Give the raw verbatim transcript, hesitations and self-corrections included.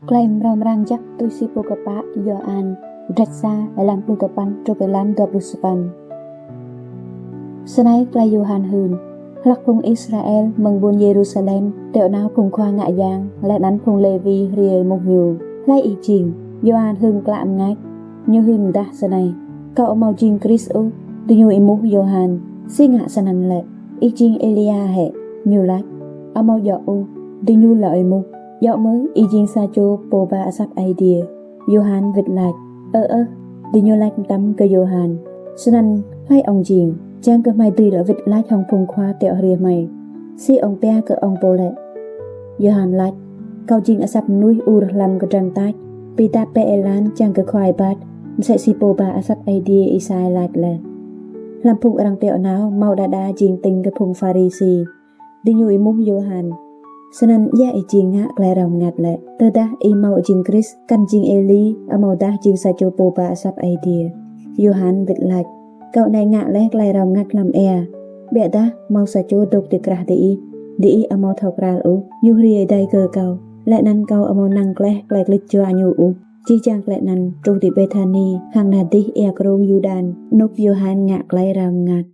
Klei mrâo mrang jăk tui si pô kpă Yôhan, kdrêč sa, êlan pluh dua păn truh êlan dua pluh sa păn. Snei klei Yôhan hưn: Hlăk phung Israel mơ̆ng ƀuôn Yêrusalem tiŏ nao phung khua ngă yang leh anăn phung Lêwi hriê êmuh ñu: Hlei ih jing? Yôhan hưn klă mngač. Ñu hưn mdah snei: Kâo amâo jing Krist ôh. Diñu êmuh Yôhan: Si ngă snăn lĕ? Ih jing Êlia hĕ? Ñu lač: Amâo djŏ ôh. Diñu lŏ êmuh: Djŏ mơ̆ ih jing sa čô pô ba asăp Aê Diê? Yôhan wĭt lač: Ơ ơh. Diñu lač mtam kơ Yôhan: Snăn hlei ŏng jing, čiăng kơ hmei dưi lŏ wĭt lač hŏng phung khua tiŏ hriê hmei? Si ŏng pia kơ ŏng pô lĕ? Yôhan lač: Kâo jing asăp mnuih ur hlăm kdrăn tač, bi dăp bĕ êlan čiăng kơ khua êbat, msĕ si pô ba asăp Aê Diê Êsai lač leh. Hlăm phung arăng tiŏ nao mâo đa đa jing tĭng kơ phung Pharisi. Diñu êmuh Yôhan: Snăn ya ih jing ngă klei rao mngăt lĕ? Tơdah ih amâo jing Krist, kăn jing Êli, amâodah jing sa čô pô ba asăp Aê Diê? Yôhan wĭt lač: Kâo anei ngă leh klei rao mngăt hlăm êa, ƀiădah mâo sa čô dôk ti krah diih, diih amâo thâo kral ôh. Ñu hriê êdei kơ kâo, leh anăn kâo amâo năng kleh klei klĭt juă ñu ôh. Jih jang klei anăn truh ti Bêthani, hang nah dih êa krông Yurdan, anôk Yôhan ngă klei rao mngăt.